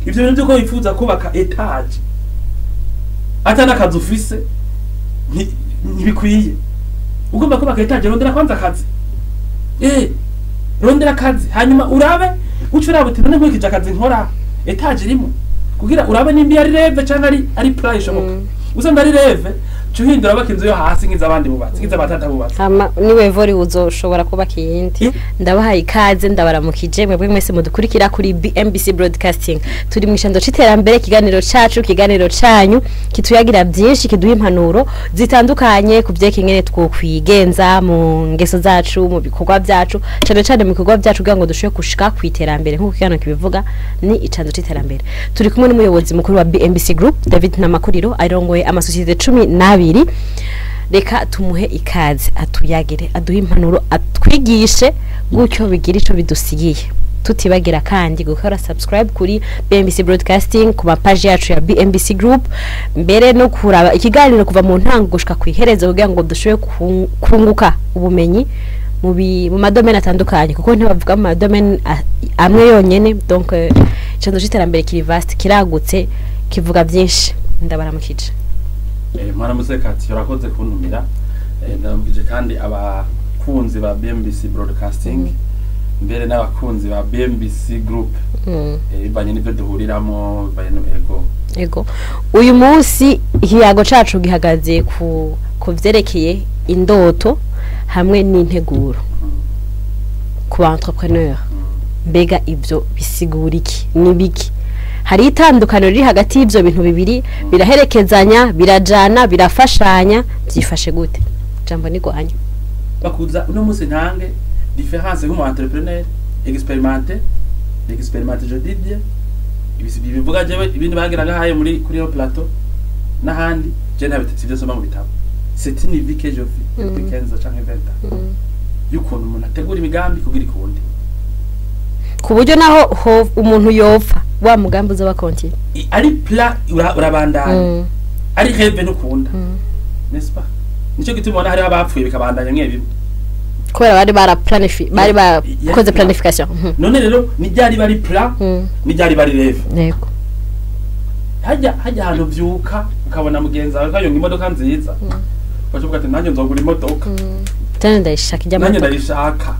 Ivyo bintu vyuko wifuza kubaka étage ata n'akazi ufise ntibikwiye. Ugomba kubaka étage, rondera kwanza akazi, rondera akazi, hanyuma urabe, uce uraba uti: "None nkurikije akazi nkora, étage irimo?" Kugira urabe nimba ari rêve canke ari plan ishoboka. Usanga ari rêve, ca uhindura, baka inzu yo hasi nk'iz'abandi bubatse, nk'iz'abatata bubatse. Hama niwe vori uzoshobora kubaka iyindi. Ndabahaye ikaze, ndabaramukije mwebwe mwese mudukurikira kuri BMBC Broadcasting. Turi mu ishando c'iterambere, ikiganiro cacu, ikiganiro canyu kituyagira byinshi, kiduha impanuro zitandukanye ku vyerekeye ingene twokwigenza mu ngeso zacu, mu bikorwa byacu, cane cane mu bikorwa byacu, kugira ngo dushobore gushika ku iterambere nk'uko ikiganiro kibivuga, ni icando c'iterambere. Turi kumwe n'umuyobozi mukuru wa BMBC Group, David Namakuriro, arongoye amasosiyete 12. Reka tumuhe ikaze, atuyagire, aduhe impanuro, atwigishe, gutyo bigira ico bidusigiye. Tutibagira kandi gukora subscribe kuri BMBC Broadcasting, ku mapaji yacu ya BMBC Group, mbere no kuraba ikiganiro kuva mu ntango gushika ku iherezo, kugira ngo dushobore kunguka ubumenyi mu ma domaines atandukanye, kuko ntibavuga mu ma domaines amwe yonyene. Donc icando c'iterambere kiri vaste, kiragutse, kivuga byinshi. Ndabaramukije. Mwaramutse Kati, urakoze kuntumira. Ndaramukije kandi abakunzi ba BMBC Broadcasting, mbere n'abakunzi ba BMBC Group, bivanye n'ibyo duhuriramo, bivanye ego. Ego, uyu munsi ikiyago cacu gihagaze ku vyerekeye indoto hamwe n'integuro ku ba entrepreneur. Mbega ivyo bisigura iki? Ni biki? Hari itandukaniro riri hagati y'ivyo bintu bibiri? Biraherekezanya? Birajana? Birafashanya? Byifashe gute? Jambo ni rwanyu. Bakuza uno munsi ntange différence nk'umu entrepreneur expérimenté, expérimenté je dis bien. Ibisi bivuga jewe, ibindi bagira ngahaye muri kuri yo plateau n'ahandi, je ntabite, sivyo soma mu bitabo. C'est une vie que je vis depuis 15 canke 20 ans, y'ukuntu umuntu ategura imigambi kugira ikunde. Ku buryo naho ho umuntu yopfa, wa mugambi uzoba continue. Ari plan, urabandanya. Ari rêve ntukunda, n'est-ce pas? Nico gituma ubona hariho abapfuye bikabandanya mwe bimwe. Kubera bari baraplanifie, bari bakoze planification. None rero ni ryari bari plan, ni ryari bari rêve? Hajya ahantu vyuka ukabona mugenzi wawe kayonga imodoka nziza, ukavuga ati: "Nanjye nzogura imodoka." Tena ndayishaka ijya Nanjye modoka. ndayishaka.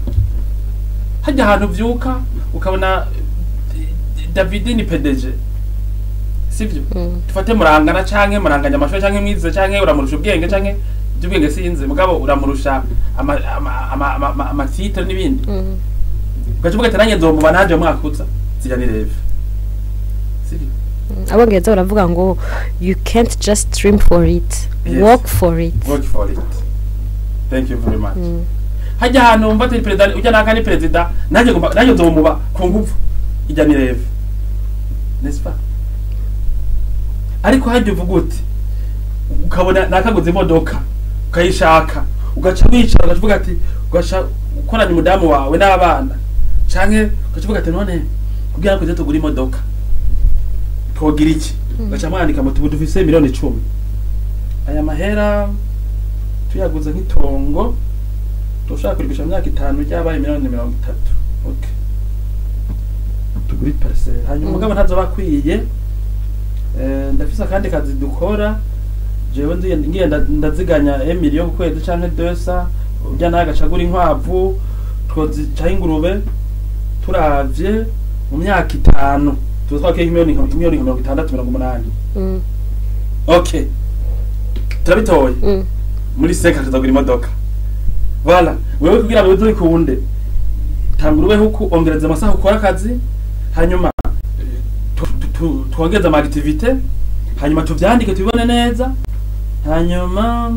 Hajya ahantu vyuka ukabona David ni PDG, sivyo? Tufate murangana canke muranganya amashuri canke mwize canke uramurusha ubwenge, canke iby'ubwenge sinzi, mugabo uramurusha ama titres n'ibindi, ugaca uvuga ati: "Nanjye nzomuba nanje mu mwaka uza." Zirya ni rêve, sivyo? Abongereza baravuga ngo: "You can't just dream for it, work for it." Work for it, thank you very much. Hajya ahantu wumva ati: "Perezida ujya naka ni perezida, nanjye ngomba, nanjye nzomuba ku nguvu." Ijya ni rêve, n'est-ce pas? Ariko hajya uvuga uti, ukabona nakaguze imodoka ukayishaka, ugaca wicara, ugaca uvuga ati, ugaca ukoranya umudamu wawe n'abana canke ugaca uvuga ati: "None kugira ngo tuze tugure imodoka twogira iki?" Ugaca mwandika muti: "Ubu dufise miliyoni 10, aya mahera tuyaguze nk'itongo tushaka kurigurisha mu myaka 5, ryabaye miliyoni 30. Okay, tugure parcelle." Hanyuma mugabo ntazoba akwiye. Ndafise akandi kazi dukora jewe, ngiye ndaziganya emiliyo ku kwezi canke desa, urya nawe agacagura inkwavu twozicaho ingurube, turavye mu myaka 5 tuba twakiye miliyoni nka 60, 80. Okay, turabitoye. Muri seka tuzagura imodoka. Voilà, wewe kugira ngo uzikunde, tangura ubeho uku, ongereza amasaha ukora akazi, hanyuma twongeze ama activités, hanyuma tuvyandike tubibone neza, hanyuma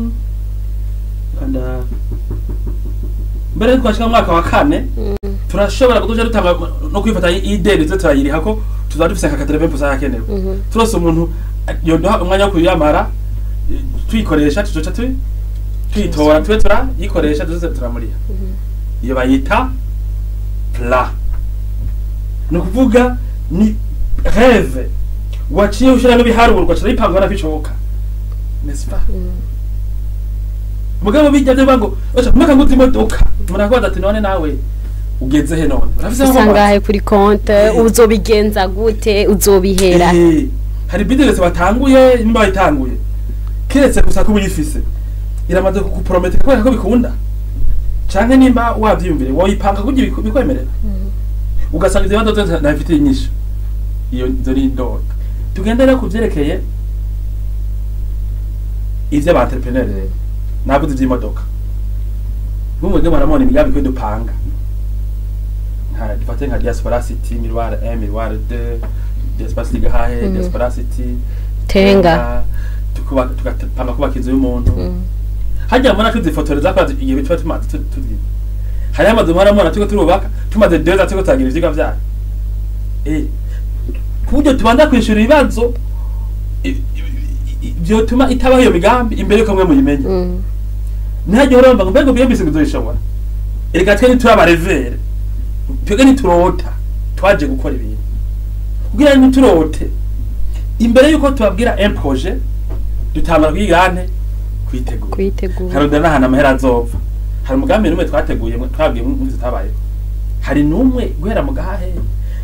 kanda mbere twashika mu mwaka wa kane, turashobora kuduca dutanga no kwifata ideni, tuze turayiriha ko tuzaba dufise nka 80% yakenewe. Turose umuntu yoduha umwanya wo kuyamara, tuyikoresha, tuzoca tuyitora, tube turayikoresha, tuze turamuriha. Iyo bayita plan. Ni ukuvuga ni rêve waciye ushira n'ibiharuro, ugaca bipangwa na bicoka, n'est-ce pas? Mugabo bijya byo ngo ocha mwaka nguzi imodoka, umuntu akabaza ati: "None nawe Ugeze he none? Urafise aho wubatse? Usangahe kuri konte? Uzobigenza gute? Uzobihera? Hari business batanguye, nimba bayitanguye, keretse gusa ko uyifise iramaze kukuprometa kubera ko bikunda, canke nimba wavyiyumvire woyipanga kugira bikwemerera, ugasanga ivyo bibazo vyose ntabifitiye inyishu. Iyo izo ni indoto. Tugende rero ku vyerekeye ivy'aba entrepreneur. Rero navuze ivy'imodoka, nk'umwebwe muramubona imigambi ko dupanga, nka dufate nka Diaspora City, Miroir 1, Miroir 2, Diaspora City Gahahe, Diaspora City Tenga. Tugapanga kubaka inzu y'umuntu. Hajya mbona tuzifotoreza ko igihe tuba tumaze tuzi hariho amazu muhora turiko turubaka, tumaze 2 ans turiko turagira ivyigwa vyayo, ku buryo tubanza kwishura ibibazo vyotuma itabaho iyo migambi imbere yuko mwe muyimenya. Ntihagire urumva ngo mbega BMBC ngo uzoyishobora. Erega twe ntituri aba rêveurs, twebwe ntiturota, twaje gukora ibintu. Kugira ngo ntiturote, imbere yuko tubabwira un projet, dutangura kwiga nte kwitegura, kuyitegura, nkarondera n'ahantu amahera azova. Hari umugambi n'umwe twateguye twabwiye mwumvise utabayeho? Hari n'umwe guhera mu gahahe?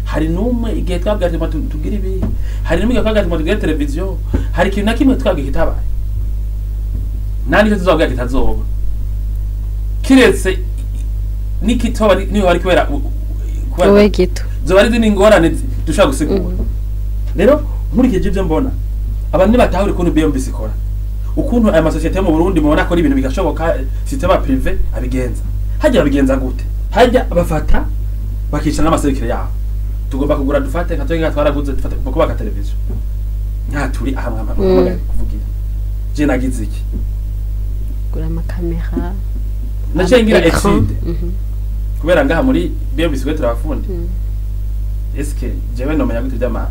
Hari n'umwe igihe twabwiye ati tugire ibi? Hari n'umwe igihe twabwiye ati tugire televiziyo? Hari ikintu na kimwe twabwiye kitabaye? Nta n'icyo tuzabwira kitazoba, kiretse nikitoba niho hari kubera kubera wowe gito. Zoba ari izindi ngorane dushobora gusigura. Rero nkurikije ibyo mbona, abantu nibatahura ukuntu BMBC ikora, ukuntu aya masosiyete yo mu Burundi mubona akora ibintu bigashoboka, système privé abigenza, hajya babigenza gute? Hajya bafata bakicara n'amaserikare yabo, tugomba kugura, dufate nka twebwe twaraguze, dufate mu kubaka televiziyo, nta turi aha mpamagaye kuvugira je nagize iki? Gura amakamera. Naciye ngira écran. étude, kubera ngaha muri BMBC twe turabafundi. Eske jewe nomenya gute vyama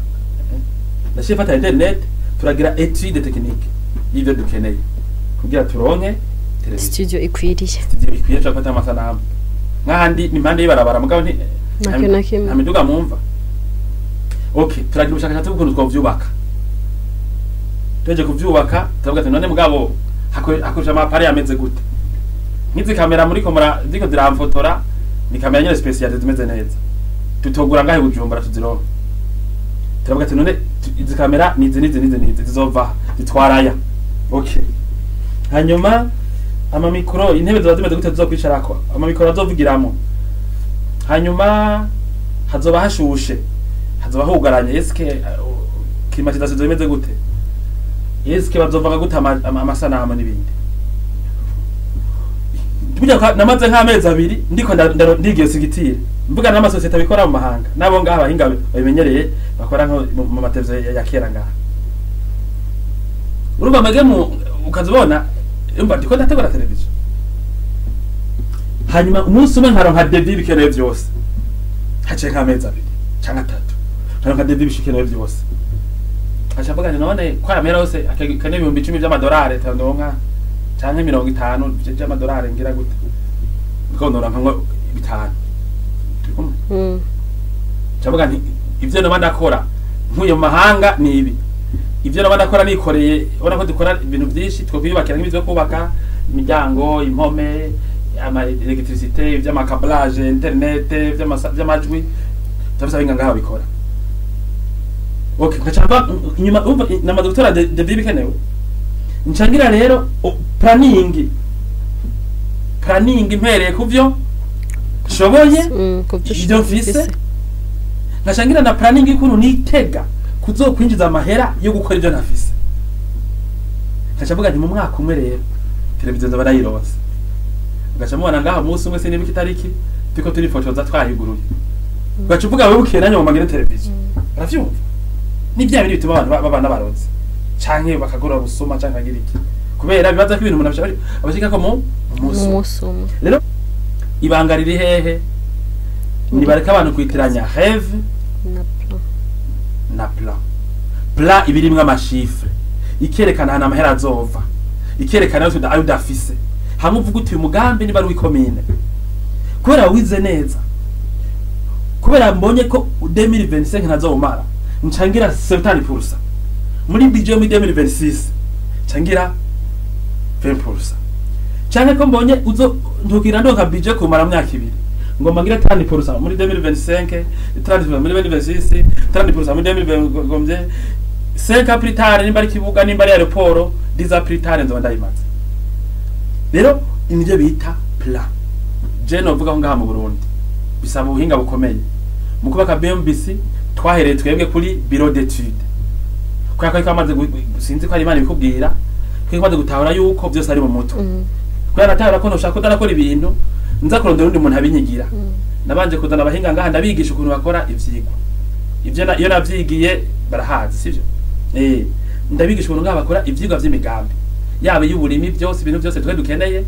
naciye mfata internet, turagira étude technique y'ivyo dukeneye kugira turonke televiziyo, studio ikwiriye, studio ikwiye cyo gufata amasanamu. Nk'ahandi ni impande y'ibarabara, mugabo nti Nta kintu na kimwe. Nta miduga mwumva. Okay, turagira ubushakashatsi bw'ukuntu twovyubaka. Tuheje kuvyubaka, turavuga ati none mugabo hakoresha ama appareils ameze gute? Nk'izi kamera muriko mura ziko ziramfotora ni kamera nyene spéciale zimeze neza, tutogura ngahe Bujumbura tuzironka. Turavuga ati none izi kamera nizi nizi nizi nizi zizova zitwaraya? Okay, hanyuma ama micro, intebe ziba zimeze gute tuzokwicarako, ama micro azovugiramo? Hanyuma hazoba hashushe, hazoba hugaranye, eske climatisation zimeze gute, eske bazovaga gute amasanamu n'ibindi? Burya namaze nk'amezi 2 ndiko ndigiye sigitire, mvuga n'amasosiyete abikora mu mahanga nabo ngaha abahinga babimenyereye bakora nko mu mateleviziyo ya kera ngaha. Urumva mwebwe mu ukazibona, urumva ndiko ndategura televiziyo, hanyuma umunsi umwe nkaronka devis bikenewe vyose. Haciye nk'amezi 2 canke 3, nkaronka devis bikenewe vyose. Aca mvuga nti none ko aya mahera yose akene 10,000 vy'amadolari tandonka canke 50 vy'amadolari, ngira gute? Mugabo noronka nko bitanu. Turi kumwe? Mm. Ndavuga nti ivyo noba ndakora nkuye mu mahanga ni ibi, ivyo noba ndakora nikoreye, ubona ko dukora ibintu vyinshi, twokwiyubakira nk'ibintu vyo kubaka imiryango, impome, ama électricité, ivy'ama câblage, internet, vy'amajwi, turafise abahinga ngaha babikora. Okay, nkaca mva inyuma, umva namaze gutora devis bikenewe, ncangira rero planning mpereye kuvyo nshoboye, kuvyo ivyo mfise, nkacangira na planning y'ukuntu nitega kuzokwinjiza amahera yo gukora ivyo ntafise. Nkaca mvuga nti mu mwaka umwe rero televiziyo nzoba nayironse. Ugaca mubona ngaha umunsi umwe, sinibuka itariki, turiko turifotoza twayiguruye. Ugaca uvuga wewe bukeye nanjye ngo ngire televiziyo. Uravyumva, ni bya bindi bituma abantu babana baronse canke bakagura busuma canke akagira iki, kubera bibaza ko ibintu umuntu abashika ko mu munsi umwe. Umunsi umwe. Rero ibanga riri hehe? Nibareka abantu kwitiranya rêve na plan. Na plan. Plan iba irimwo ama chiffres, ikerekana ahantu amahera azova, ikerekana ayo udafise, hamwe uvuga uti uyu mugambi niba ari uw'ikomine, kubera wize neza, kubera mbonye ko 2025 ntazowumara, ncangira 70% muri budget yo muri 2026, ncangira 20%, canke ko mbonye uzo ntugira ndonka budget kumara myaka 2. Ngomba ngira 30% muri 2025, 30% muri 2026, 30% muri 2020, 5 ans plus tard, nimba ari ikibuga, nimba ari aéroport, 10 ans plus tard nzoba ndayimaze. Rero nivyo bita plan. Je novuga ko ngaha mu Burundi bisaba ubuhinga bukomeye mu kubaka BMBC. Twahereye twebwe kuri bureau d'étude, kubera ko twamaze sinzi ko ari Imana ibikubwira, twamaze gutahura yuko byose ari mu mutwe. Kubera natahura ko ntushaka kudarakora ibintu nza kurondera undi muntu abinyigira, nabanje kuzana abahinga ngaha, ndabigisha ukuntu bakora ivyigwa. Ivyo iyo navyigiye barahazi, sivyo? Ndabigisha ukuntu ngaha bakora ivyigwa vy'imigambi, yaba iy'uburimi, byose, ibintu byose twe dukeneye.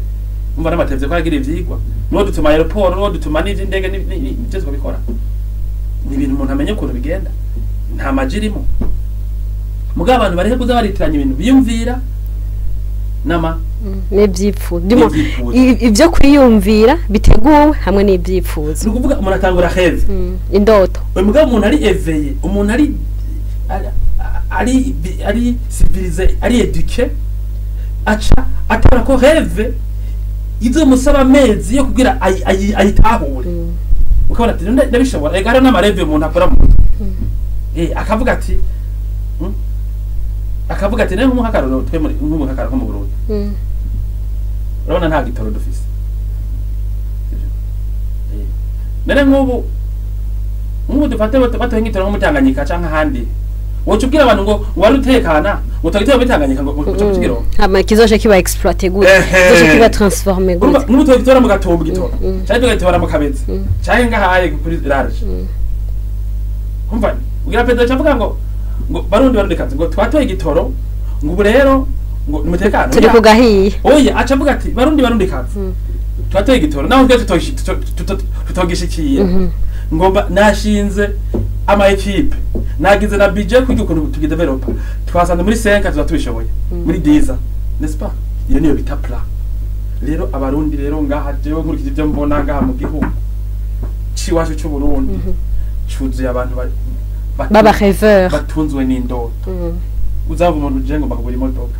Umva, n'amateleviziyo ko aragira ivyigwa, nuwo dutuma aéroport, nuwo dutuma n'ivy'indege, byose babikora. Ni ibintu umuntu amenya ukuntu bigenda, nta maji irimo. Mugabo abantu bareke kuza baritiranya ibintu biyumvira n'ama N'ibyifuzo. Ndimo N'ivyifuzo. Ibyo kwiyumvira biteguwe hamwe n'ibyifuzo. Ni ukuvuga umuntu atangura rêve. Indoto. Uyu mugabo, umuntu ari éveillé, umuntu ari civilisé, ari éduqué, aca atara ko rêve izomusaba amezi yo kugira ayitahure. Ukabona ati: "Ndabishobora." Ega hariho n'ama rêves umuntu akora mu mutwe. Akavuga ati, akavuga ati nawe nk'akarorero, twe muri nk'akarorero nko mu Burundi, urabona nta gitoro dufise. Sivyo? None nk'ubu dufate batoye nk'igitoro nko mu Tanganyika canke ahandi, woca ubwira abantu ngo wari utekana, ngo tugitoro muri Tanganyika, ngo uca kukironka? Hama kizoje kiba exploité gute? Kizoje kiba transformé Urumva, gute? nk'ubu tugitora mu Gatumba igitoro, canke tugatora mu Kabezi, canke ngahaye kuri large. Umva, ugira perezida aca avuga ngo Barundi, Barundi kazi, ngo twatoye igitoro, ngo ubu rero ngo nimutekane. Turi Oya. ku gahiye. Oya, aca avuga ati: "Barundi, Barundi kazi, twatoye igitoro, naho twe tutogishikiye, ngomba nashinze ama équipes, nagize na budget kugira ukuntu tugidevelopa, twasanze muri 5 tuba tubishoboye, muri 10, n'est-ce pas?" Iyo niyo bita plan. Rero Abarundi rero ngaha, jewe nkurikije ibyo mbona ngaha mu gihugu ciwacu c'u Burundi, cuzuye abantu baba rêveur. Batunzwe n'indoto. Uzava umuntu uje ngomba kugura imodoka,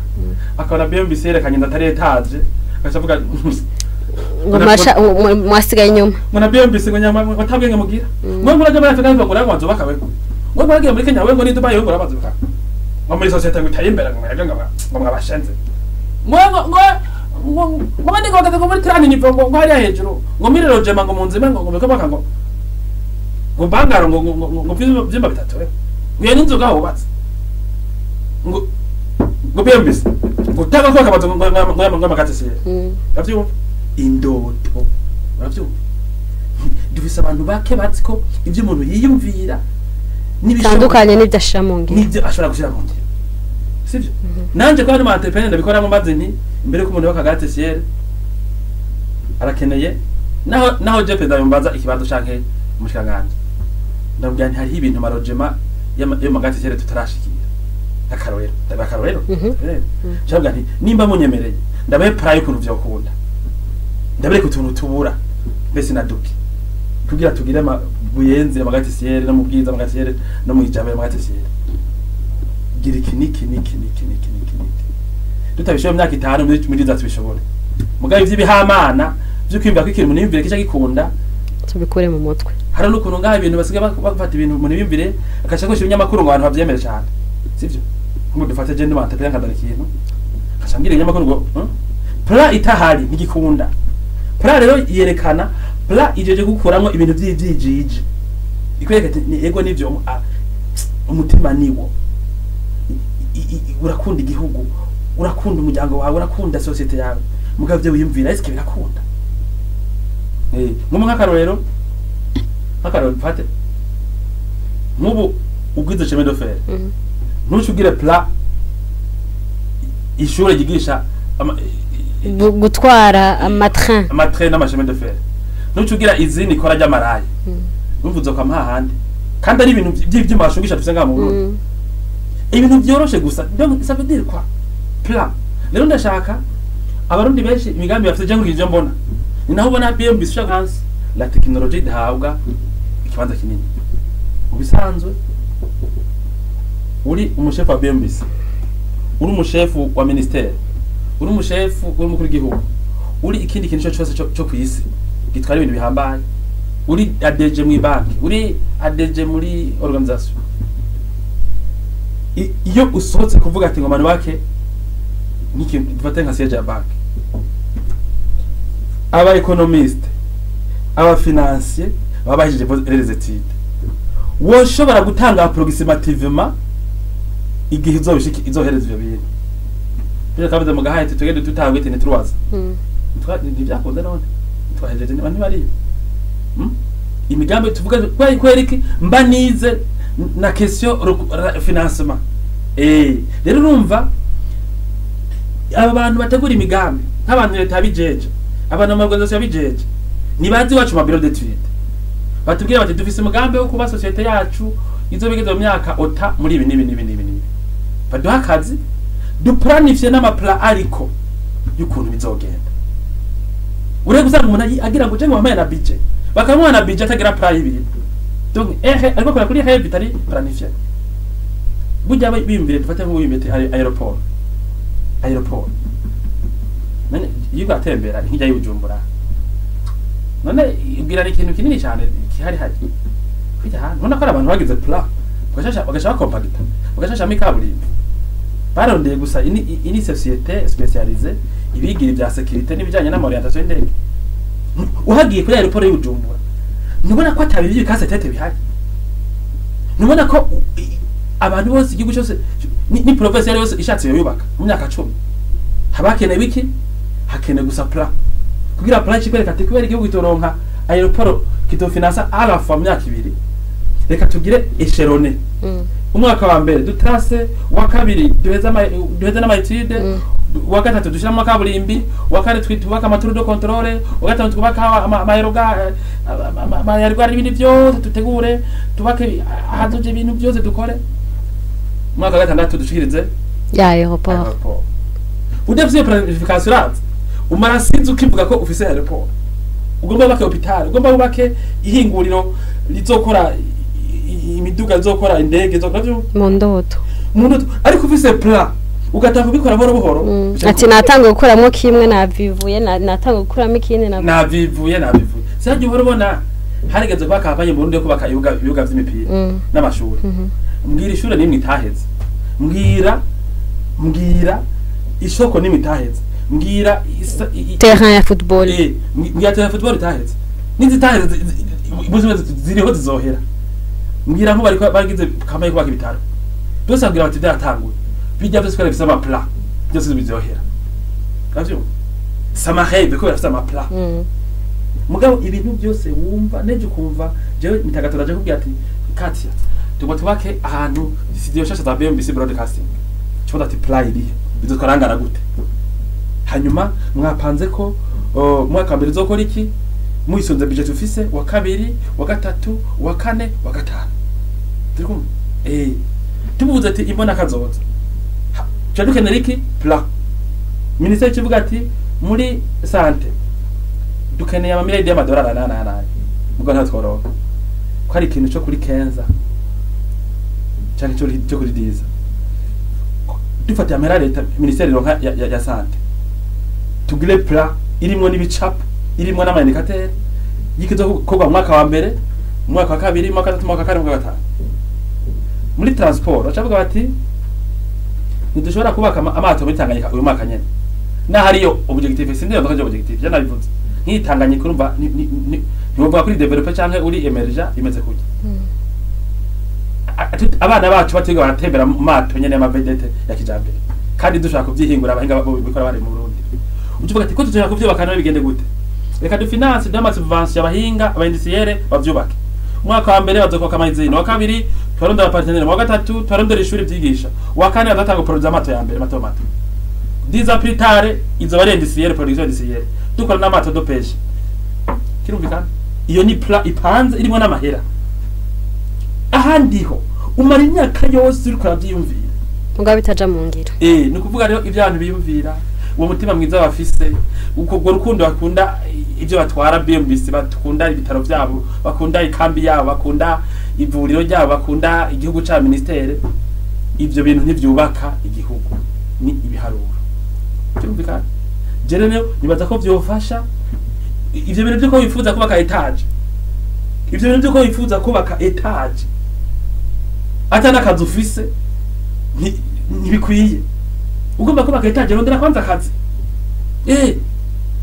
akabona BMBC yerekanye inzu atari étage, agaca avuga ngo mwasigaye inyuma. Ngo na BMBC, ngo nyama ngo atabwenge mugira, ngo muraje muri Afrika ngo ngo nzubaka we, ngo muragiye muri Kenya we, ngo ni Dubai we, ngo urabazuka, ngo muri société ngo itaye imbere, ngo mwebwe ngo mwabashenze, ngo bandi ngo bageze ngo muri trente niveau, ngo hariya hejuru, ngo muri logement, ngo mu nzu imwe, ngo ngo baka ngo bungalow, ngo vyumba bitatu we, ngo iyo n'inzu ngaho wubatse, ngo BMBC ngo utanga ko akabazo, ngo amakatisiye. Uravyumva indoto? Uravyumva? Dufise abantu bake bazi ko ivyo umuntu yiyumvira n'ibishoboka bitandukanye n'ibyo ashira mu ngiro. N'ibyo ashobora gushyira mu ngiro, sivyo? Nanje kwa mu entrepreneur ndabikoramo, maze nti imbere ko umuntu w'akagate ciel arakeneye, naho je perezida yumbaza ikibazo canke umushikanganje, ndamubwira nti hariho ibintu, ma logements yo mu gratte ciel tutarashikira. Akarorero, ndabaha akarorero. Ndavuga nti nimba munyemereye ndabahe plan y'ukuntu vyokunda, ndabereka utuntu tubura mbese na duke kugira tugire ama Buyenzi ama gratte ciel, no mu Bwiza ama gratte ciel, no mu Ijabe ama gratte ciel, gira iki niki niki niki niki niki niki, tutabishoboye mu myaka 5, muri za tubishobore. Mugabo ivy'ibihamana vyo kwiyumvira ko ikintu umuntu yiyumvire kica gikunda, tubikure mu mutwe. Hari n'ukuntu ngaha ibintu basigaye bafata ibintu umuntu yiyumvire agaca akoresha ibinyamakuru ngo abantu bavyemere cane, sivyo? Nk'ubu dufate je ndi mu entrepreneur, nkazana ikintu, nkaca mbwira ibinyamakuru ngo, Plan itahari ntigikunda. Plan rero yerekana, plan ijeje gukuramwo ibintu vy'ivyijiji, ikwereka ati ni ego nivyo, umutima niwo. Urakunda igihugu, urakunda umuryango wawe, urakunda société yawe, mugabo ivyo wiyumvira eske birakunda? Nk'ubu nk'akarorero mfate nk'ubu ubwize chemin de fer, ntuce ugire plan ishure ryigisha Gutwara ama trains. Ama trains n'ama chemins de fer, ntuce ugira izindi ikora ry'ama rails, bivuze ko hahandi kandi ari ibintu by'ivyuma bashungisha dufise ngaha mu Burundi. Ibintu vyoroshe gusa. Donc ça veut dire quoi, plan? Rero ndashaka Abarundi benshi imigambi bafite, je nkurikije ivyo mbona, ni naho ubona BMB ushaka la technologie idahabwa ikibanza kinini. Mu bisanzwe uri umushefu wa BMBC, uri umushefu wa ministère, uri umushefu, uri umukuru w'igihugu, uri ikindi kintu cyose cyo kw'isi gitwara ibintu bihambaye. Uri ADG mu banki, uri ADG muri organisation, iyo usohotse kuvuga ati ngo manu wake nk'ikintu dufate nka siège ya banki, aba économiste, aba financier baba bahejeje les études, woshobora gutanga approximativement igihe izobishiki izohereza ivyo bintu. Byo kavuze mu gahaye tugende tutangwe iti ntituraza. Ntivyakunze none twahejeje niba ntibariyo. Imigambi tuvuga kweri kweri iki mba nize na question financement. Rero urumva aba bantu bategura imigambi nk'abantu leta yabijeje, abantu mu organisation yabijeje, nibazi iwacu ma bureau d'études batubwira bati dufise umugambi wo kuba société yacu izobigeze mu myaka ota muri ibi n'ibi n'ibi n'ibi n'ibi, baduha akazi duplanifye n'ama plan ariko y'ukuntu bizogenda. Urebe usanga umuntu agira ngo je wambaye na budget, bakamuha na budget atagira plan y'ibintu. Donc ariko akora kuri rêve itari planifié. Burya biyumvire, dufate nk'uwiyumvire aéroport none iyo ugatembera nk'ijya y'Ubujumbura, none ubwira ni ikintu kinini cyane kihari hari kujya ahantu ubona ko ari abantu bagize plan, bagashasha bagashaka compacta, bagashashamo ikaburimbo, barondeye gusa ini société spécialisée ibigira ibya sécurité n'ibijyanye n'ama orientation y'indege. Uhagiye kuri aéroport y'Ubujumbura, ntubona ko atabiri by'ibikase tete bihari? Ntubona ko abantu bose, igihugu cyose ni province yari yose ishatse yoyubaka mu myaka 10? Haba hakenewe iki? Hakenewe gusa plan, kugira plan ikikwereka ati kubera igihugu kitoronka aéroport kitofinansa à la fois mu myaka 2, reka tugire échelonné. Umwaka wa mbere dutrase, uwa kabiri duheze n'ama études, uwa gatatu dushiramo kaburimbi, uwa kane twubaka ama tour de contrôle, uwa gatanu twubaka ama aérogare n'ibindi byose, dutegure tubake ahazoje ibintu byose dukore, umwaka wa gatandatu dushikirize ya aéroport. Aéroport. Udafise iyo planification, uraza umara sinzi ukivuga ko ufise aéroport, ugomba wubake hôpital, ugomba wubake ihinguriro rizokora imiduga, rizokora indege, rizokora vyo mu ndoto. Mu ndoto. Ariko ufise plan ugatanga ubikora buhoro buhoro. Ati natanga gukuramo kimwe navivuye, natanga gukuramo ikindi na Navivuye, navivuye. Sijya uhora ubona harigeze kuba campagne mu Burundi yo kubaka ibibuga vy'imipira n'amashuri. Mbwira ishure nimwe itaheze, mbwira isoko nimwe itaheze, mbwira terrain ya football. Mbwira terrain ya football itaheze. N'izitaheze ubuzima ziriho zizohera. Mbwira nko bariko bagize campagne yo kubaka ibitaro byose, babwira bati byaratanguye, bijya byose kubera bifise ama plan, byose bizohera. Uravyumva? C'est ama rêve kubera bifise ama plan. Mugabo ibintu byose wumva neje ukumva jewe mitagato ndaje kubwira ati Katia, tugomba tubake ahantu studio shasha za BMBC Broadcasting, kibazo ati plan irihe? Bizotwarangana gute? Hanyuma mwapanze ko mwaka wa mbere uzokora iki muyisunze budget ufise, wa kabiri, wa gatatu, wa kane, wa gatanu? Turi kumwe? Tubuze ati imbona kazoza. Tuca dukenera iki? Plan. Minisiteri ikivuga ati muri santé dukeneye amamiliyoni y'amadolari aya n'aya n'aya, ubwo ntabwo tworoka ko ari ikintu cyo kuri kenza canke cyo kuri diza. Dufatiye amahera leta, minisiteri ironka ya santé, tugire plan irimwo n'ibicapo, irimwo n'ama indicateurs y'ikizokorwa mu mwaka wa mbere, mu mwaka wa kabiri, mu mwaka wa gatatu, mu mwaka wa kane, mu mwaka wa gatanu. Muri transport bacavuga bati ntidushobora kubaka amato muri Tanganyika uyu mwaka nyene, naho ariyo objectif. Sindi yo objectif yanabivuze nk'iyi Tanganyika. Urumva ntiwovuga kuri développé canke uri émergent imeze kurya. Abana bacu batiga baratembera mu mato nyene y'ama vedettes ya kijambere, kandi dushaka kuvyihingura, abahinga bikora bari mu Burundi. Ucuvuga ati ko dushaka kuvyubaka nawe bigende gute? Reka dufinance n'ama subvention abahinga, aba industriels bavyubake. Umwaka wa mbere bazokubaka ama usines, wa kabiri twarondera partenaire, wa gatatu twarondera ishuri vyigisha, wa kane bazatanga produit amato ya mbere mato mato. 10 ans plus tard izoba ari industriel, production industrielle, dukora n'amato de pêche. Kirumvikana? Iyo ni plan ipanze irimo n'amahera. Ahandi ho umara imyaka yose uriko uravyiyumvira mugabo bitaja mu ngiro. Ni ukuvuga rero ibyo abantu biyumvira, uwo mutima mwiza bafise, uko urwo rukundo bakunda ibyo batwara BMBC, bakunda ibitaro byabo, bakunda ikambi yabo, bakunda ivuriro ryabo, bakunda igihugu ca ministere, ivyo bintu ntivyubaka igihugu, ni ibiharuro. Kirumvikana? Je rero nibaza ko vyofasha ivyo bintu vyuko wifuza kubaka étage. Ivyo bintu vyuko wifuza kubaka étage ata n'akazi ufise ntibikwiye. Ugomba kubaka étage, rondera kwanza akazi,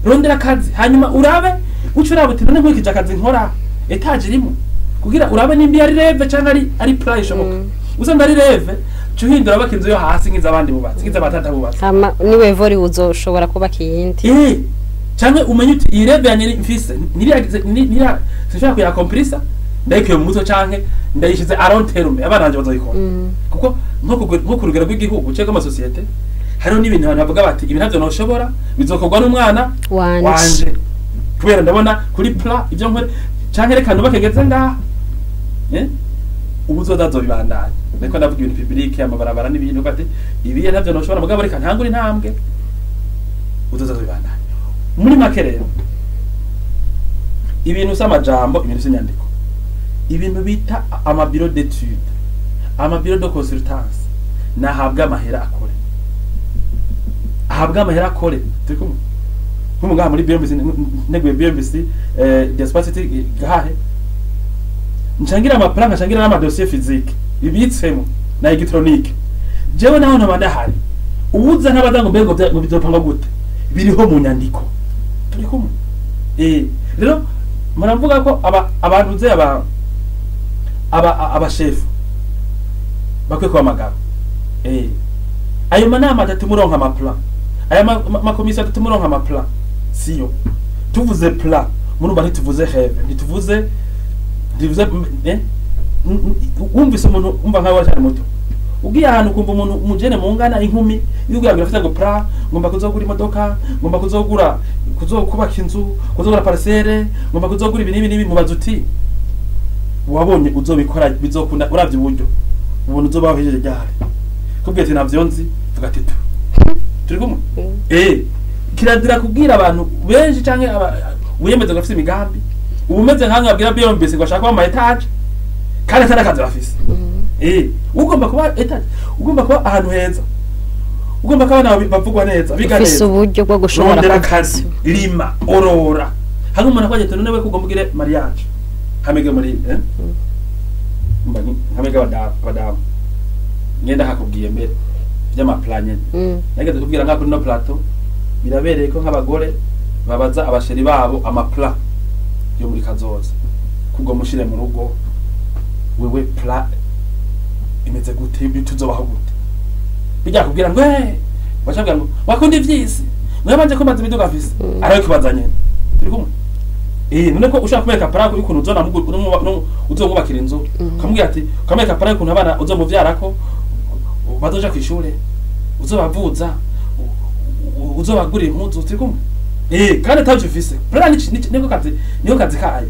rondera akazi, hanyuma urabe, uce uraba uti: none nkurikije akazi nkora, étage irimo? Kugira urabe nimba ari rêve canke ari plan ishoboka. Usanga ari rêve, ca uhindura, baka inzu yo hasi nk'iz'abandi bubatsi, nk'iz'abatata bubatsi. Hama niwe vori uzoshobora kubaka iyindi. Canke umenye uti: iyi rêve yanje mfise niriya sinshobora kuyacomplisa, ndayikuye mu mutwe canke ndayishize à long terme, abana banje bazoyikora. Kuko nko ku rugero rw'igihugu cyangwa amasosiyete, hariho n'ibintu abantu bavuga bati: ibi ntavyo noshobora, bizokorwa n'umwana wanje. Wanje, kubera ndabona kuri plan ibyo nkore, canke reka nubake ngeze ngaha, ubu uzoza azobibandanya. Ariko ndavuga ibintu public, amabarabara n'ibintu, bati: ibi ntavyo noshobora, mugabo reka ntangure intambwe, uzoza azobibandanya. Muri make rero, ibintu si amajambo, ibintu si inyandiko. Ibintu bita amabureaux d'étude, amabureaux de consultance, nahabwa amahera akore, ahabwa amahera akore. Turi kumwe nk'umugaha muri BMBC, nteguye BMBC Diaspora City gahahe, nshangira amafaranga, nshangira n'amadosiye physique bibitsemo na électronique. Jewe naho ntaba ndahari, uwuza ntabaza ngo mbega ngo bizopangwa gute, biriho mu nyandiko. Turi kumwe? Rero muravuga ko aba abantu ze aba abashefu bakwiye kuba amagabo. Ayo manama atatu muronka amaplan, aya makomisiyo atatu muronka amaplan, siyo tuvuze plan. Murumva, ntituvuze rêve, ntituvuze wumvise umuntu umva nkawe waracyari muto, ugiye ahantu ukumva umuntu umujene mungana, inkumi yubwira ngo afite ngo plan, ngomba kuzogura imodoka, ngomba kuzogura, kuzokubaka inzu, kuzogura parcelle, ngomba kuzogura ibi n'ibi n'ibi, mubaza uti: wabonye uzobikora, bizokunda? Uravye uburyo ubuntu uzoba wahejeje ryari? Kubwiye ati: navyo nzi, vuga ati: tu turi kumwe. Kirazira kubwira abantu benshi canke wiyemeza ngo afise imigambi, uba umeze nkange babwira BMBC ngo ashaka kuba ama étage kandi atari akazi bafise. Ugomba kuba étage, ugomba kuba ahantu heza, ugomba ko abana bavugwa neza, biga ufise neza, uburyo bwo gushobora rondera akazi, rima, orora. Hamwe umuntu akwaje, none we kugomba ugire mariage hamege muri mba hamege abadamu ngenda hakubwiye mbere vy'amaplan nyene. Nageze kubwira nka kuri no plateau, birabereye ko nk'abagore babaza abachéri babo amaplan yo muri kazoza. Kubwo mushire mu rugo, wewe plan imeze gute? Tuzobaho gute? Bijya kubwira ngo bacabwira ngo wakunda ivyisi, mwe banje ko maze imiduga afise, arayo kubaza nyene. Turi kumwe? None ko ushaka kumwereka plan y'ukuntu uzona uzomwubakira inzu, ukamubwira ati, ukamwereka plan y'ukuntu abana uzomuvyarako bazoja kw'ishure, uzobavuza, uzobagurira impuzu. Turi kumwe? Kandi atavyo ufise plan, niko kazi kayo.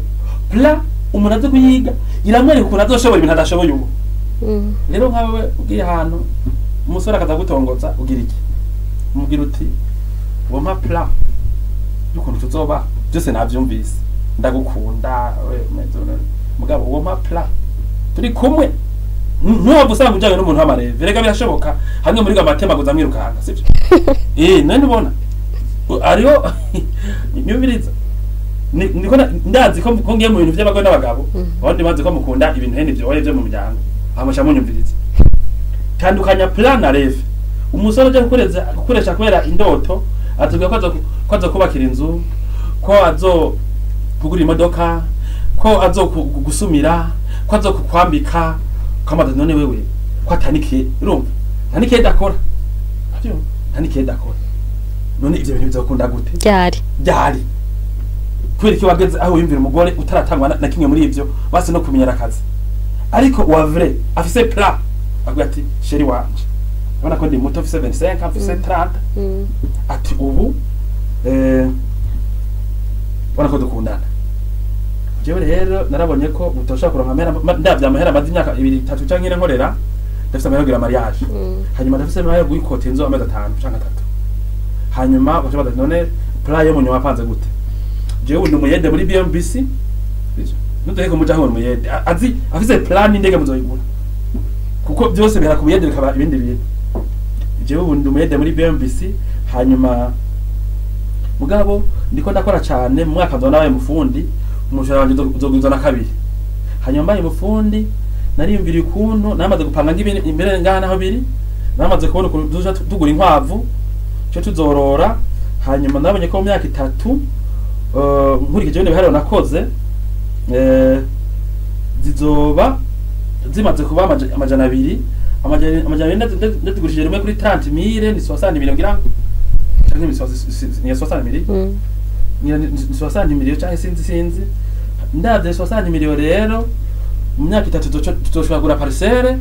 Plan umuntu azi kuyiga, iramwereka ukuntu azoshobora ibintu adashoboye ubu. Rero nkawe ugiye ahantu, umusore akaza gutongoza, ugira iki? Umubwira uti: wampa plan y'ukuntu tuzoba? Byose navyumvise, ndagukunda we mugabo wampa plan? Turi kumwe? Ntuwava usanga ujanye n'umuntu w'amarêve. Rega birashoboka, hamwe muri amatema guza mwirukanga, sivyo? None ubona ariho nyumviriza. Niko ndazi ko ngiye mu bintu vy'abagore n'abagabo, abandi bazi ko mukunda ibintu hene ivyo oye vyo mu miryango, aho munyumviriza. Tandukanya plan na rêve. Umusore aje gukoresha kubera indoto, atubwira ko azo kubakira inzu, ko azo kugura imodoka, ko azo gusumira, ko azo kukwambika, kamaze. None wewe ko atanikiye, urumva ntanikiye dakora, avyumva ntanikiye dakora, none ivyo bintu bizokunda gute? Ryari? Ryari? Kubera iki wageze aho wiyumvira umugore utaratangwa na kimwe muri ivyo, basi no kumenyera akazi? Ariko wa vrai afise plan avuga ati: chéri wanje, urabona ko ndi muto, mfise 25, mfise 30, ati: ubu ubona ko dukundana, jewe rero narabonye ko utoshobora kuronka amahera, ndavye amahera amaze imyaka 2, 3 canke 4 nkorera, ndafise amahera yo kugira mariage, hanyuma ndafise amahera yo gukota inzu amezi 5 canke 3. Hanyuma baca baza: none plan yo munyuma apanze gute? Jewe ndi umuyede muri BMBC, ntuduheke mujaho umuyede. Azi afise plan, indege muzoyigura, kuko byose bihera ku buyede bikaba ibindi bintu. Jewe ubu ndi umuyede muri BMBC, hanyuma mugabo ndiko ndakora cane, mu mwaka nzona nabaye mufundi, umushahara wanje uzogwiza na kabiri. Hanyuma mbaye umufundi, nariyumviriye ukuntu namaze gupanga ngibintu imbere ngaha naho biri, namaze kubona ukuntu tuzoca tugura inkwavu cyo tuzorora. Hanyuma nabonye ko mu myaka 3, nkurikije ibindi biharuro nakoze, zizoba zimaze kuba 200. 200 ndazigurishije rimwe kuri 30 mille, ni 60 millions ngira, canke ni 60 mille. Ni 60 millions canke sinzi. Ndavye 60 millions rero, mu myaka 3 tuzoshobora kugura parcelle,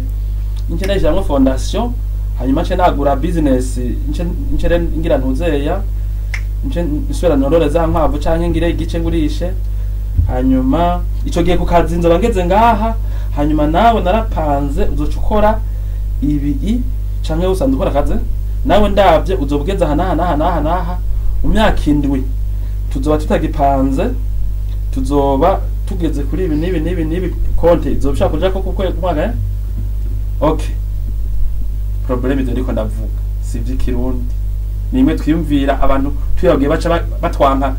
nce ndayishiramwo fondation, hanyuma nce nagura business, nce rero ngira ntuzeya, nce nsubira norore za nkwavu canke ngire igice ngurishe. Hanyuma ico gihe ku kazi nzoba ngeze ngaha. Hanyuma nawe narapanze uzoca ukora ibi i canke usanzwe ukora akazi, nawe ndavye uzobugeza aha n'aha n'aha n'aha n'aha. Mu myaka 7 tuzoba tutagipanze, tuzoba tugeze kuri ibi n'ibi n'ibi n'ibi. Konte izoba ishaka kuja ko ku mwaka, eh? Okay, problème ivyo ndiko ndavuga si ivy'ikirundi, nimwe twiyumvira abantu tuyabwiye baca batwanka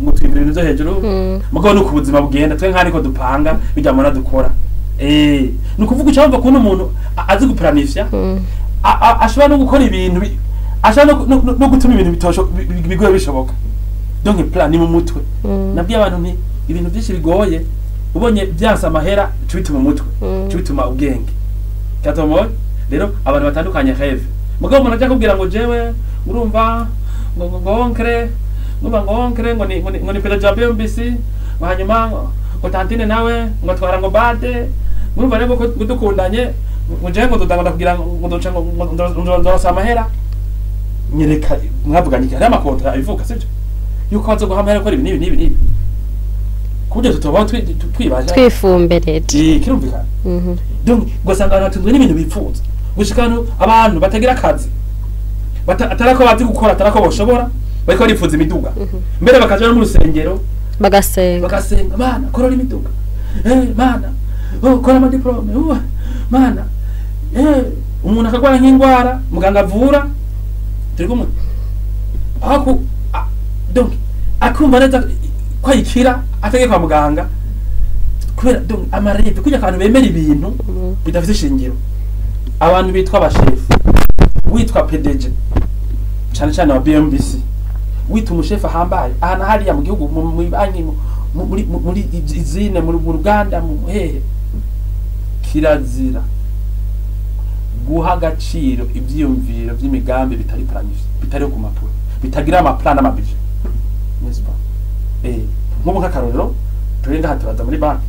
ngo twiyumvira ibintu vyo hejuru. Mugabo nuko ubuzima bugenda, twe nka niko dupanga bijya mubona dukora. Ni ukuvuga uca wumva ukuntu umuntu azi guplanifya, ashobora no gukora ibintu ashobora no gutuma ibintu bitosho bigoye bishoboka. Donc plan ni mu mutwe. Nabwiye abantu nti ibintu byinshi bigoye ubonye byanse amahera, cubituma umutwe, cubituma ubwenge katomoye. Rero abantu batandukanye rêve, mugabo umuntu ajya kubwira ngo jewe urumva ngo oncle, ngo oncle ngo ni président wa BMBC, ngo hanyuma ngo tantine nawe ngo atwara ngo bade, urumva rero ko dukundanye, ngo jewe ngo ndagomba kugira ngo ndoca ngo ndorosa amahera. Nyereka mwavuganye iki? Hariho ama contrats abivuga, sibyo, yuko baza guha amahera gukora ibi n'ibi n'ibi n'ibi, ku buryo tutobaho twibaza twifumbereje. Kirumvikana. Donc ugasanga abantu batunzwe n'ibintu bipfuza, gushika hano abantu batagira akazi, atarako bazi gukora, atarako boshobora, bariko barifuza imiduga, mbere bakaja no mu rusengero bagasenga. Bagasenga: "Mana, korora imiduga, mana, oh, kora ama diplômes, oh, mana." Umuntu akagwara nk'ingwara muganga avura, turi kumwe aho donc akumva neza ko ayikira atagiye kwa muganga, kubera donc ama rêves, kugira abantu bemera ibintu bidafite ishingiro. Abantu bitwa abashefu, witwa PDG, cyane cyane wa BMBC, wita umushefu ahambaye aha na hariya mu gihugu, muri banki, muri izine, mu ruganda, mu hehe, kirazira guha agaciro ivyiyumviro vy'imigambi bitari planifié, bitari ku mapuro, bitagira ama plans n'ama budgets, n'est-ce pas? Nk'ubu nk'akarorero, turi ngaha turaza muri banki,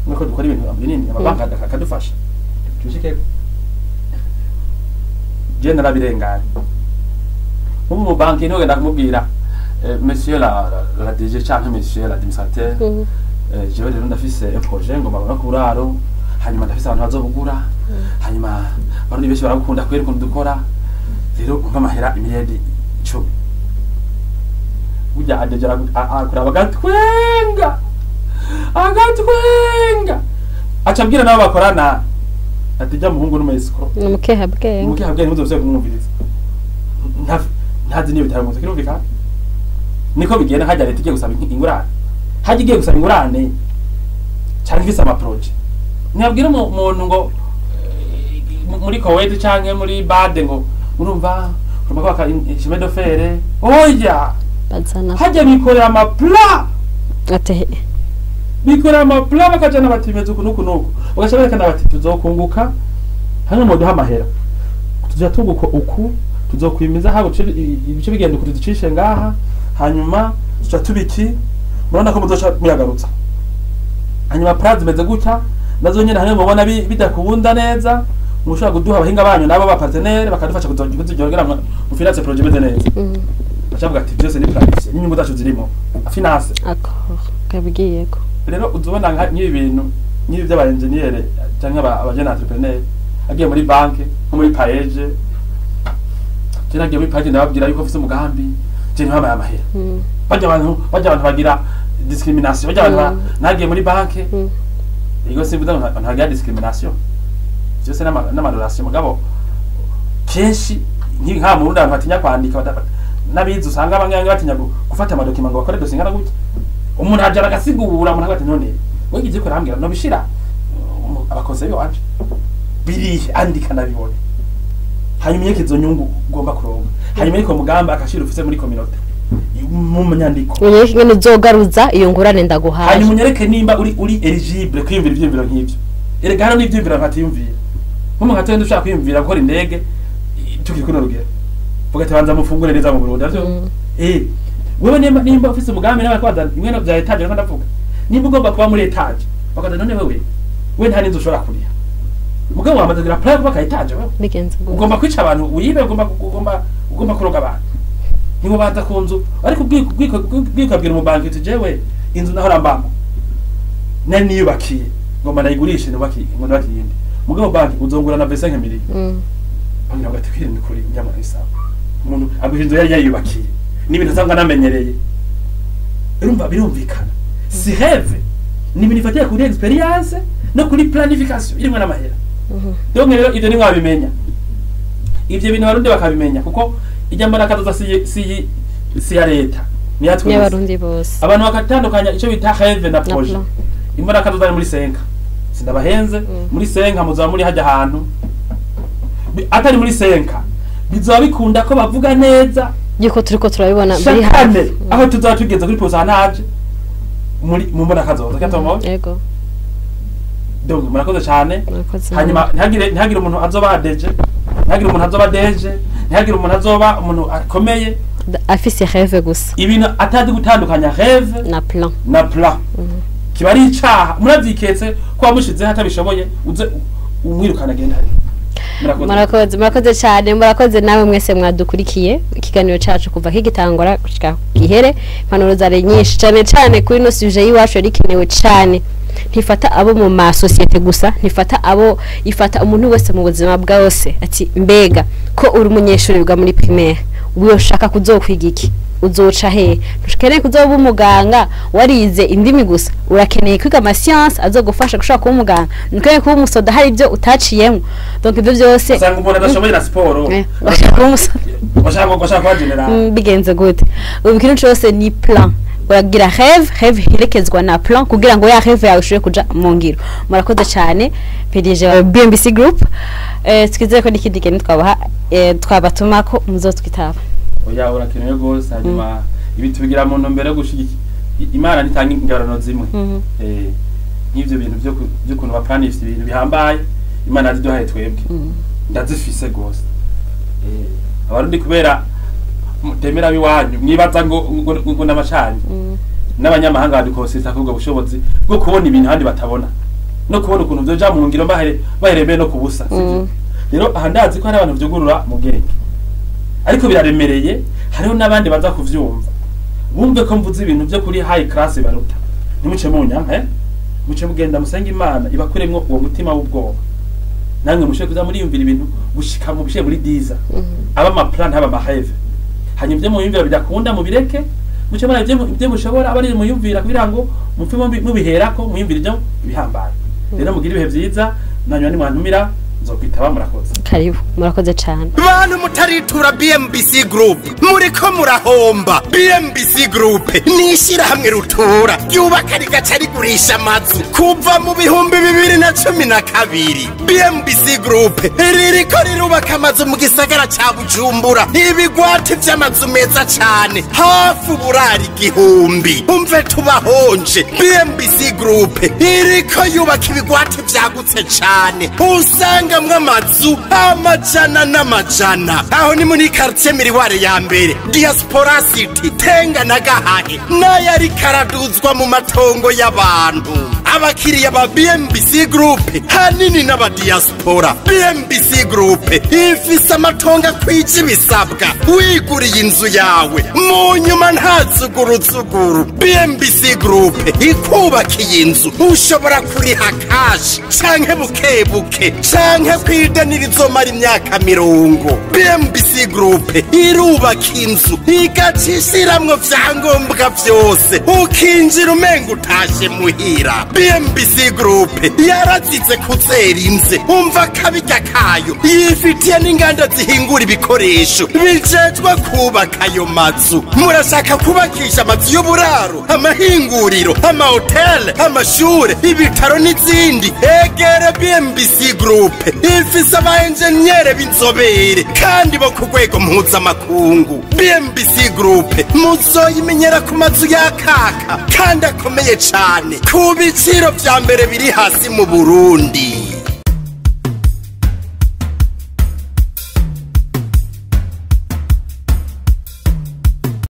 nkuko dukora ibintu binini, amabanki akadufasha tubishikeko. Je narabirenganye. Nk'ubu mu banki niho genda kumubwira: "Monsieur la DG canke monsieur l'administrateur, jewe rero ndafise un projet ngo mbabona ku buraro, hanyuma ndafise abantu bazobugura, hanyuma abarundi benshi baragukunda kubera ukuntu dukora, rero umpa amahera imiliyardi 10." Burya adeje akuraba agatwenga, agatwenga, aca abwira nabo bakorana ati: "Jya muhungu n'umu escroc." Ni umukehabwenge. Umukehabwenge, ntuzosubire kumwumviriza. Ntazi niyo bitari muzi. Kirumvikana, niko bigenda. Hajya leta igiye gusaba ingurane, hajya igiye gusaba ingurane cyangwa ifise ama projets, ntiyabwira umuntu ngo muri Kuwait canke muri Bade ngo urumva urumva kwaka chemin de fer, oya. Bazana Hajya bikorera ama plans. Ate Bikorera ama plans, bakajana bati: "Bimeze uku nuku nuku." Ugaca berekana bati: "Tuzokunguka hamwe muduha amahera, tuzoja tunguka uku, tuzokwimiza haba ibice bigenda uku, tuzicishe ngaha, hanyuma tuca tubiki, murabona ko muzoca muyagarutsa. Hanyuma plan zimeze gutya nazo nyene, hamwe mubona bidakunda neza, mushobora kuduha abahinga banyu nabo ba partenaire bakadufasha kuzongera mu finance projet imeze neza." Bacavuga ati: "Byose ni planifié, n'inyungu zacu zirimo finance." Accord, kabwiyeko. Rero uzubona nk'ibi bintu nk'ibi by'aba engineer cyangwa aba jeune entrepreneur agiye muri banke, nko muri PAEEJ. Je nagiye muri PAEEJ, ndababwira yuko mfise umugambi, je ntibampaye amahera. Bajya abantu bagira discrimination, bajya abantu nagiye muri banke, ego, simvuze ngo abantu bagira discrimination byose n'ama relations, mugabo kenshi nka mu Burundi abantu batinya kwandika, n'abize usanga bamwe bamwe batinya gufata ama documents ngo bakore dossier ingana gutya. Umuntu aja agasigura, umuntu akavuga ati: "None Wewe ivyo kurambwira no bishira abakoze biwanje birihe, andika nabibone, hanyuma unyereke izo nyungu ugomba kuronka, hanyuma ariko mugamba akashira ufise muri communauté mu nyandiko. Unyereke ingene uzogaruza iyo ngurane ndaguhaye. Hanyuma unyereke nimba uri éligible kwiyumvira ivyiyumviro nk'ivyo. Erega hano n'ivyiyumviro ntatiyumvira, nk'umuntu nka twende ushaka kwiyumvira gukora indege, tukiri kuno rugero, vuga ati banza mufungure neza mu Burundi avyo. Wewe nimba ufise umugambi nawe kwaza imwe no bya étage, nako ndavuga nimba ugomba kuba muri étage, bakaza none wewe we nta n'inzu ushobora kuriha, mugabo wamaze kugira plan kubaka étage wewe. Bigenze gute? Ugomba kwica abantu, wibe, ugomba kuroga abantu, nibo baza ku nzu, ariko ubwikabwira umubanki uti jewe inzu nahora mbamo nari niyubakiye, ngomba ndayigurishe nubaki, ngo nubake iyindi, mugabo banki uzongura na 25 miliyoni. Banki ntabwo ati kwirinda kuri nyamara isawa umuntu agurisha inzu yari yayubakiye n'ibintu asanga anamenyereye. Urumva birumvikana, si rêve, ni ibintu ifatiye kuri expérience no kuri planification irimwo n'amahera. Donc rero ivyo ntimwabimenya, ivyo bintu abarundi bakabimenya, kuko ijya mbona kazoza si ya leta, ni ya twese. Y'abarundi bose. Abantu bakatandukanya ico bita rêve na Na projet. plan. Imbona kazoza ni muri 5, sindabahenze. Muri 5 muzaba muri hajya ahantu. Atari muri 5 bizoba bikunda ko bavuga neza. Yuko turiko turabibona biri chaque hafi. Année aho tuzaba tugeze kuri pourcentage muri mu mbona kazoza katomo. Yego. Donc murakoze cyane. Murakoze. Hanyuma ntihagire umuntu azoba adeje, ntihagire umuntu azoba deje, ntihagire umuntu azoba umuntu akomeye afise rêve gusa ibintu atazi gutandukanya rêve na plan. Na plan kiba ari icaha. Muravyiketse ko wamushizeho atabishoboye, uze umwirukana agenda hariya. Murakoze. Murakoze, murakoze cyane, murakoze nawe mwese mwadukurikiye ikiganiro cacu kuva kigitangura gushika gihere. Impanuro zari nyinshi cyane cyane kuri no sujet y'iwacu, yari ikenewe cyane. Ntifata abo mu masosiyete gusa, ntifata abo, ifata umuntu wese mu buzima bwose. Ati mbega ko uri umunyeshuri wiga muri primaire, ushaka kuzokwiga iki? Uzoca hehe? Ntukeneye kuzoba umuganga warize indimi gusa, urakeneye kwiga ama science azogufasha gushaka kuba umuganga. Ntukeneye kuba umusoda hari ibyo utaciyemo. Donc ibyo byose Usanga umuntu adashoboye na siporo. Bashaka kuba umusoda. Bashaka kuba général. Bigenze gute? Ubu ikintu cyose ni plan. Uragira rêve, rêve iherekezwa na plan kugira ngo ya rêve yawe ishobore kuja mu ngiro. Murakoze cyane PDG wa BMBC Group. Twizere ko n'ikindi kintu twabaha, twabatuma ko muzotwitaba. Oya, urakenewe rwose. Hanyuma ibi tubigira mu ntumbero yo gushigikira Imana ntitanga ingororano zimwe. Nk'ivyo bintu vy'ukuntu baplanifise ibintu bihambaye Imana yaziduhaye twebwe, ndazifise rwose. Abarundi kubera mutemera biwanyu mwibaza ngo n'amacanye n'abanyamahanga badukosesa kubwo bushobozi bwo kubona ibintu ahandi batabona no kubona ukuntu vyoja mu ngiro bahereye no kubusa, sivyo? Rero aha ndazi ko hari abantu vyugurura mu bwenge, ariko biraremereye. Hariho n'abandi baza kuvyumva bumve ko mvuze ibintu vyo kuri high class baruta. Ntimuce munyanka, muce mugenda musenge Imana ibakuremwo uwo mutima w'ubwoba, namwe mushe kuza muriyumvira ibintu gushika mu bishe muri diza aba ama plan, haba ama rêve. Hanyuma ibyo muyumvira bidakunda mubireke, muce mura ibyo mushobora aba ari muyumvira kugira ngo mupfe mubiherako muyumvira ibyo bihambaye. Rero mugire ibihe vyiza, nanyuma nimwantumira nzokwitaba. Murakoze. Karibu, murakoze cyane. Bantu mutaritura BMBC Group, muriko murahomba. BMBC Group ni ishyirahamwe rutura ryubaka rigaca rigurisha amazu kuva mu 2012. BMBC Group ririko rirubaka amazu mu gisagara ca Bujumbura, ibigwati vy'amazu meza cane, hafi uburari 1000. Umve tubahonje, BMBC Group iriko yubaka ibigwati vyagutse cane, usangamwo amazu amajana n'amajana. Aho ni muri quartier Miriware ya mbere, Diaspora City, Tenga na Gahahe, n'ayari karaduzwa mu matongo y'abantu. Abakiriya ba BMBC Group hanini n'abadiaspora. BMBC Group ifise amatongo akwije ibisabwa, wiguriye inzu yawe mu nyuma nta zuguruzuguru. BMBC Group ikubakiye inzu, ushobora kuriha cash canke buke buke canke kwidanira izomara imyaka 30. BMBC BMBC Group irubaka inzu igacishiramwo vyangombwa vyose, ukinjira umenga utashe muhira. BMBC Group yarazize kuzera inze, umva kabirya kayo, yifitiye n'inganda zihingura ibikoresho bijejwe kubaka ayo mazu. Murashaka kubakisha amazu y'uburaro, amahinguriro, amahoteli, amashure, ibitaro n'izindi? Egere BMBC Group, ifise aba enjeniyere b'inzobere kandi bo ku rwego mpuzamakungu. BMBC Group muzoyimenyera ku mazu yakaka kandi akomeye cane ku biciro vya mbere biri hasi mu Burundi.